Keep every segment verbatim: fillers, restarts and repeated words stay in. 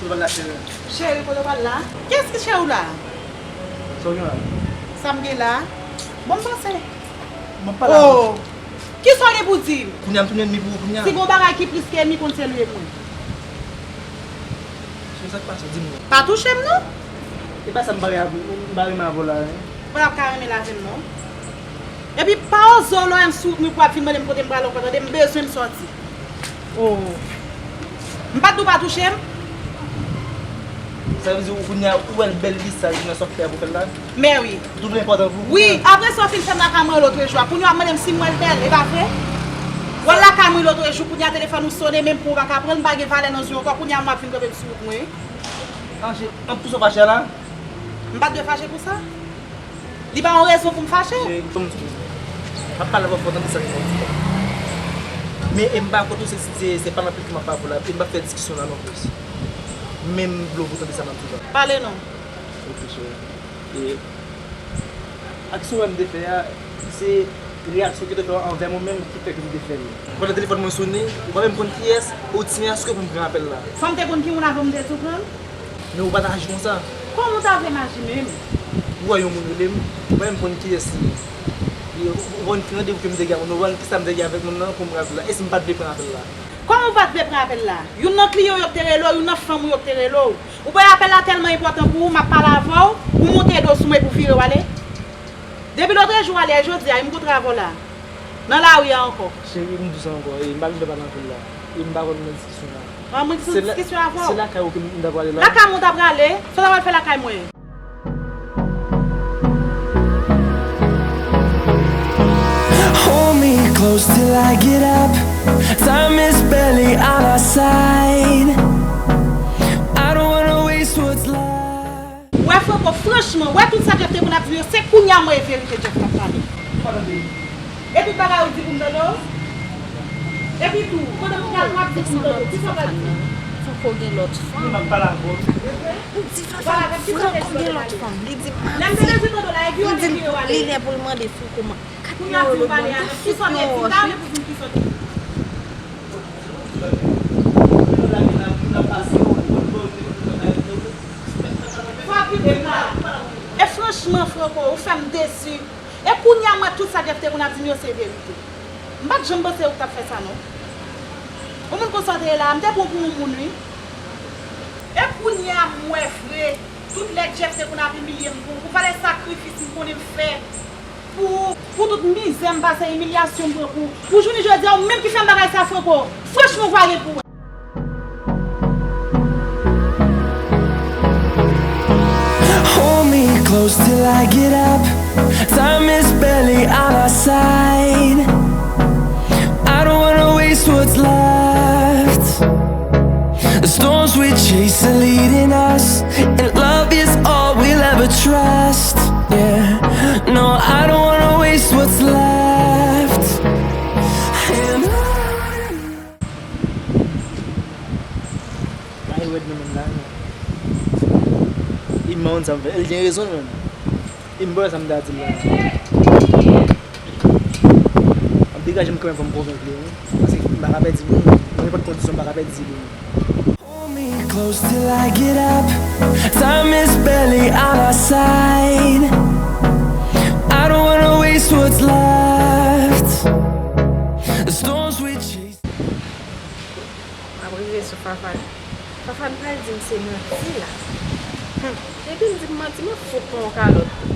Ou pral la, cheri? Cheri, kote w pral la? Kiyès ki cheri w la? Sa w gen la? Sa m gen la? Bon, m panse. M ap pale avè w. Oh! Kisa w gen pou di m? Kounye a m tounen ènmi pou ou kounye a. Si gon bagay ki plis ke ènmi, konn se li e mwen. Cheri, sa k pase w? Di m non. Pa touche m non. E pa sa m pa renmen avè w la, hein. Ou pa t ap ka renmen l avè m non. Epi pa oze w lè w wè m sou wout mwen pou w ap vin mande m kote m prale ankò, tande, m bezwen m sòti. Oh. M pa t di w pa touche m? Sa vle di ou kounye a ou wè l bèl visaj nan sa w fè a pou fè l la? Mè wi. Li twò enpòtan pou ou kounye a? Wi, apre sa w fin fè m lakay mwen lotrejou a, kounye a w ap mande m si m wè l bèl, e pa vre? W al lakay mwen lotrejou, kounye a telefòn ou sonnen, menm pou w pa ka pran l, m pa gen valè nan zye w ankò, kounye a mwen ap vin kanpe m sou wout mwen wi. Anje, an pou sa w fache a la? M pa t dwe fache pou sa. Li ba yon rezon pou m fache. Cheri, ban m di w. M ap pale avè w fò, tande sa k ap di la. Men e m pa kwè tou se, se, se pa nan pil ke m ap pale avè w la, e m p ap fè diskisyon la non plis. Men m vle w pou tande sa m ap di w la. Pale non. Ok, cheri. E aksyon m te fè a, se reyaksyon ke w te fè anvè mwen menm ki fè ke m te fè l. Pandan telefòn mwen sonnen, ou pa menm konn kiyès, ou di men èske pou m pran apèl la. Fò m te konn ki moun avan m te tou pran l? Men ou pa t aji konsa. Kòman w ta vle m aji menm? Ou wè yon moun rele m, ou pa menm konn kiyès li ye. Ou konn ki randevou ke m te gen avè l, ou konn kisa m te gen avèk moun nan pou m pran apèl la. E si m pa t vle pran apèl la? Kòman w pa t vle pran apèl la? Youn nan kliyan w yo k te rele w, youn nan fanm ou yo k te rele w. Ou wè apèl la tèlman enpòtan pou ou, m ap pale avè w, ou monte do sou mwen pou vire w ale? Depi lotrejou ale, e jodi a, e m kontre avè w la. Nan lari a ankò. Cheri, m di w sa ankò, e m pa t vle pale anpil la. E m pa konn nan diskisyon la. An, mwen di sou diskisyon avè w. Se lakay ou ke m ta prale la. Lakay mwen w ta prale? Sa w ta pral fè lakay mwen? Hold me close till I get up. Time is barely on our side. I don't wanna waste what's left. Wè Franco, franchman, wè tout sa Jeff te konn ap di m yo, se kounye a m wè e verite Jeff t ap pale. E tout bagay ou di pou m tande w? Epi tou, kote m pral, w ap di pou m tande w. Kisa w pral di? Franco gen lòt fanm. Li di Franco gen lòt fanm. Li di m ap di. M di li lè pou l mande Franco man. Kat euro lòt mwen. Kisa w te di? M pa vle pou di m kisa w te di. E franchman, Franco, ou fè m desi. E kounye a, m wè tout sa Jeff te konn ap di m yo se verite. M pa t janm panse ou t ap fè sa, non. Yon moun konsa w te ye la, m te pran w pou yon moun, wi. E kounye a, m wè vre, tout lè Jeff te konn ap imilye m pou, pou valè sakrifis m konnen m fè. Pou, pou tout mizè m pase, imilyasyon m pran pou, pou jounen jodi a, ou menm ki fè m bagay sa, Franco. Franchman, ou pa gen pou wè. Hold me close till I get up. Time is barely on our side. I don't wanna waste what's left. The storms we chase are leading us, and love is all we'll ever trust. Yeah, no, I don't wanna waste what's left. And on. Bagay rèd nan menm la, non. Iman sa m fè, li gen rezon, menm. E m pa wè sa m ta di l la. M ap degaje m kanmenm pou m konvenk li, wi. Paske m pa ka pèdi moun. Nan nenpòt kondisyon, m pa ka pèdi li. Hold me close till I get up. Time is barely on our side. I don't wanna waste what's left. The storms we chase. M ap rive sou Fafane. Fafane pral di m se manti la. Hum, depi l di m manti, m ap fout pran yon kalòt tou.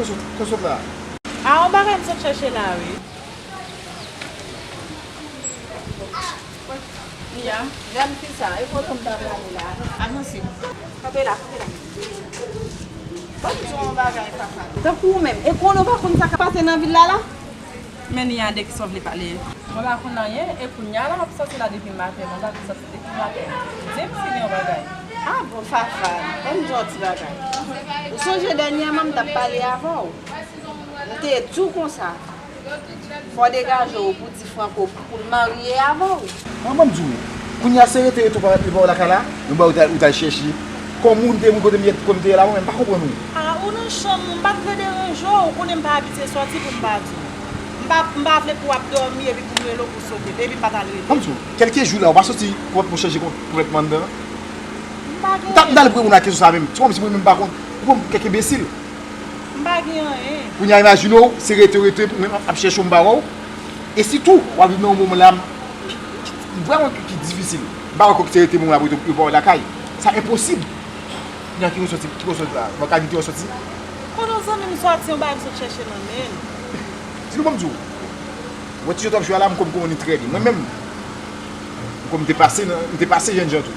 Kòman w sot la? A, yon bagay m sot chèche la, wi. Ya, gad fi sa, e foto m ta prale la. Avanse. Kanpe la, kanpe la. Ban m di w yon bagay, papa. Tankou ou menm, e konnen w pa konn sa k ap pase nan vil la la? Men Nia, de kisa w vle pale? Mwen pa konn anyen, e kounye a la m ap sòti la depi maten, mwen pa konn sòti depi maten. Di m si gen yon bagay. A bon, Fafane, ban m di w yon ti bagay. Ou sonje dènyèman m t ap pale avè w? M te di w konsa. Fò w degaje w pou w di Franco pou l marye avè w. An, ban m di w, Kounye a se rete rete ou pa ou lakay la, nou ba ou t al chèche. Kòm ou te moun kote m ye, kote m te ye la, mwen menm m pa konprann ou. A, ou nan chanm ou, m pa t vle deranje w, ou konnen m pa abitye sòti pou m pa di w. M pa, m pa vle pou w ap dòmi epi pou m rele w pou w sote m, epi m pa t al rele w. Ban m di w, kèlke jou la, ou pa sòti kòm pou chanje konplètman anndan an. M pa gen. M t ap, m t al reponn ou nan kesyon sa menm. Se kòmsi mwen menm m pa konn, ou pran m pou kèk enbesil. M pa gen anyen. Kounye a imajine w, se rete rete, mwen ap chèche w m pa wè w. E sitou, w ap viv nan yon moman la, ki, ki, vrèman ki, ki difisil. M pa wè kòk se rete moun la pou yo pa wè lakay. Sa enposib. Kounye a ki resòti, ki resòti la? Mwen ka di ki resòti? Kote yon zanmi m sòti, yon bagay m sot chèche nan men l. Di nou ban m di w. Wè ti jwèt w ap jwe a la, m konn konnen trè byen. Mwen menm, m konn m te pase nan, m te pase jèn jan tou.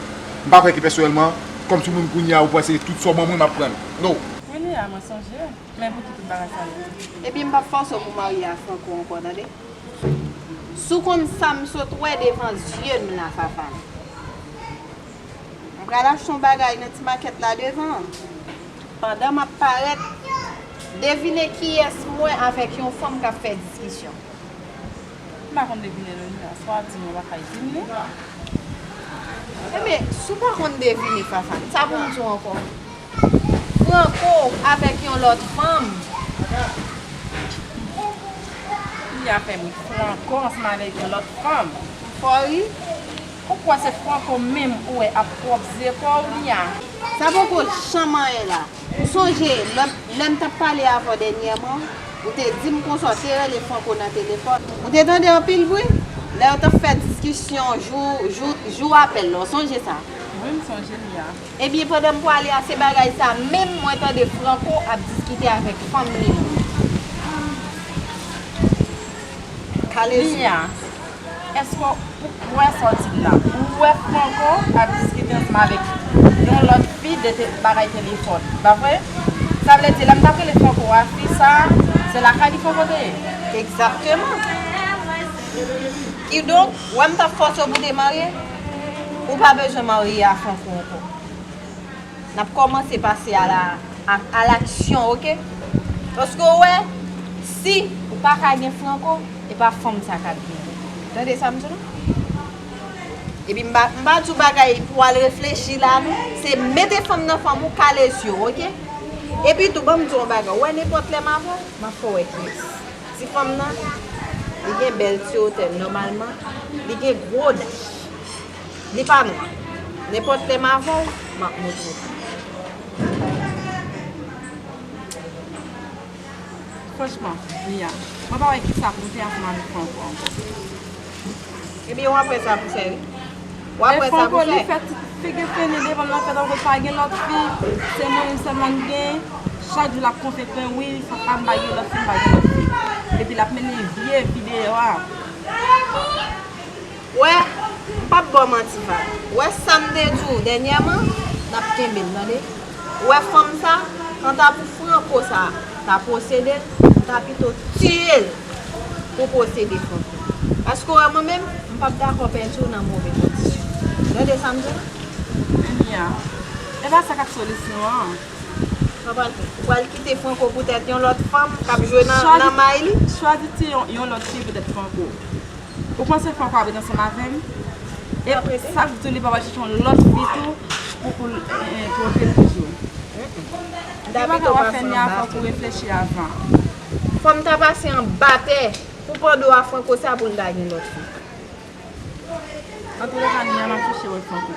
M pa kwè ke pèsonèlman, kòmsi moun kounye a ou panse tout sa w ban mwen, m ap pran l. No. Wi, Nia, mwen sonje. Men pou ki tout bagay sa yo? Ebyen, m p ap fòse w pou w marye a Franco ankò, tande? Si w konn sa m sot wè devan zye m la, Fafane. M pral achte yon bagay nan ti makèt la devan an. Pandan m ap parèt, devine kiyès m wè avèk yon fanm k ap fè diskisyon. M pa konn devine non, Nia. Sa w ap di m, ou pa ka di m li. Ebyen, si w pa konn devine, Fafane, sa pou m di w ankò? Franco avèk yon lòt fanm. Li a fè m Franco ansanm avèk yon lòt fanm. Fò ri. Ou kwè se Franco menm ou wè ap pwòp zepòl li a? Sa poko janm anyen la. Ou sonje lòt lè m t ap pale avè w dènyèman, ou te di m konsa w te rele Franco nan telefòn. Ou te tande anpil bri lè yo t ap fè diskisyon jou, jou, jou apèl la. Ou sonje sa? Wi, m sonje li a. Ebyen, pandan m pwale a, se bagay sa menm mwen tande Franco ap diskite avèk fanm li menm. Kale zye. Nia, èske ou kwè sa w di m nan? Ou wè Franco ap diskite ansanm avèk yon lòt fi de te, bagay telefòn, pa vre? Sa vle di, lè m t ap rele Franco a, fi sa a, se lakay li Franco te ye? Egzakteman. Kidonk, wè m t ap fòse w pou w te marye? Ou pa bezwen marye a Franco ankò. N ap kòmanse pase a la, a, a laksyon, oke? Paske w wè, si ou pa ka gen Franco, e pa fanm sa k ap genyen. Tande sa m di w la? Epi m pa, m pa di w bagay pou w al reflechi la, non. Se mete fanm nan fanm ou, kale zye w, oke? Epi tou, ban m di w yon bagay. Ou wè nenpòt lè m avè w, m ap fè w wè kiyès. Ti fanm nan, li gen bèl ti wotè nòmalman, li gen gwo dach. Li pa nwa. Nenpòt lè m avè w, m ap montre w. Franchman, Nia, mwen pa wè kisa pou m fè ansanm avèk Franco ankò. Ebyen, w ap wè sa pou fè, wi. W ap wè sa pou fè. E Franco, li fè ti figi fini devan l nan fè tankou pa gen lòt fi. Se mwen menm sèlman l gen. Chak jou l ap konfyonse, wi, sa pa m pa gen lòt fi, m pa gen lòt fi. Epi l ap mennen vye videyo a. Wè, m p ap ba w manti, Fab. Wè sa m te di w dènyèman, n ap kenbe l, tande? Ou wè fanm sa, kanta pou Franco sa ta posede l, m ta pito tiye l pou posede Franco. Paske w wè mwen menm, m p ap dakò pèdi w nan move kondisyon. Tande sa m di w la? Nia, e pa sa k ap solisyon an. Sa w pral fè? Ou pral kite Franco poutèt yon lòt fanm k ap jwe nan, nan may li? Chwazi tiye yon, yon lòt fi poutèt Franco. Ou panse Franco ap ret ansanm avè m? E sa k di w li pa pral chèche yon lòt fi tou pou, pou l, eh, twonpe l toujou? M ta pito pase anba tè. Fò m ta pase anba tè pou pandan a Franco sa pou l ta gen lòt fi. Antoulèka, Nia, m ap chèche wè Franco.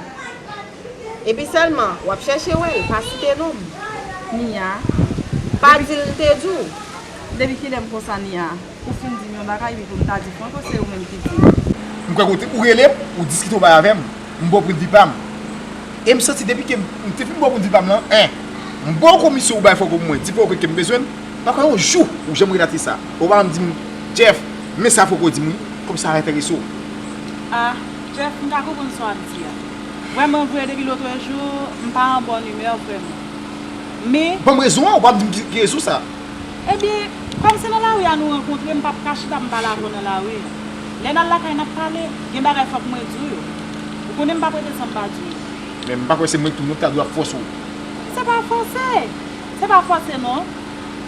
Epi sèlman, w ap chèche wè l, pa site non m. Nia. Pa di l te di w. Depi kilè m konsa, Nia? Ou fin di m yon bagay, epi pou m ta di Franco, se ou menm ki di. M kwè kote ou rele m, ou diskite yon bagay avè m, m ba w pwennvi pa m. E m santi depi ke m, m te fin ba w pwennvi pa m lan, en, m ba w komisyon ou bay Franco pou mwen, di Franco ke m bezwen l, m pa kwè yon jou ou janm relate sa. Ou pa janm di m, Jeff, men sa Franco di m wi, kòmsi sa enterese w. Ah, Jeff, m ka konprann sa w ap di a. Vrèman vre, depi lotrejou, m pa an bòn imè vrèman. Men. Ban m rezon an, ou pa di m ki, ki rezon sa. Ebyen, kòm se nan lari a nou rankontre, m p ap ka chita m pale avè w nan lari a. Lè n al lakay n ap pale, gen bagay fòk mwen di w yo. Ou konnen m p ap rete san m pa di w yo. Men m pa kwè se mwen ki tou non ta dwe ap fòse w. Se pa fòse. Se pa fòse non.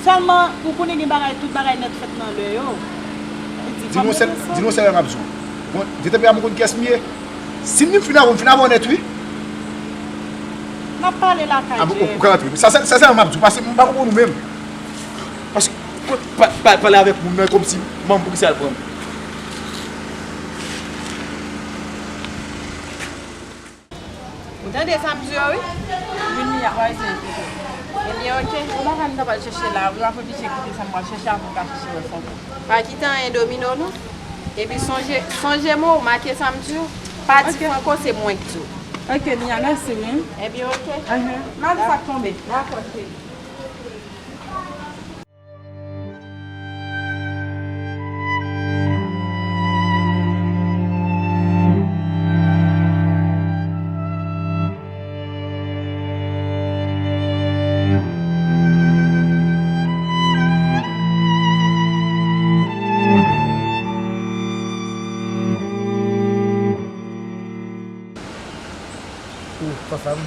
Sèlman, ou konnen gen bagay, tout bagay nèt fèt nan lè yo. Li di, di nou sèl, di nou sèl bagay m ap di w. Bon, detanpè a m konn kiyès m ye. Si m fin avè w, m fin avè w nèt, wi. N ap pale lakay Ah, bon, ou, Jeff. ou ka rantre. Sa, sa, sa, sa m ap di w. Pase, m pa konprann ou menm. Pase, pa, pa, pale avèk moun nan kòmsi manman pou ki sa l pran m. Ou tande sa m di yo wi? Vin li a, w a eseye koute. Ebyen oke. Ou pa ka m ta pral chèche la wi, w ap oblije koute sa m pral chèche avan w ka chèche wè fon. Pa kite anyen domine w non. Epi sonje, sonje mwen ou make sa m di w. Pa di Franco se mwen k di w. Oke Nia, mèsi wi. Ebyen oke. M a di sa k tonbe. Dakò cheri. Ou, papa m.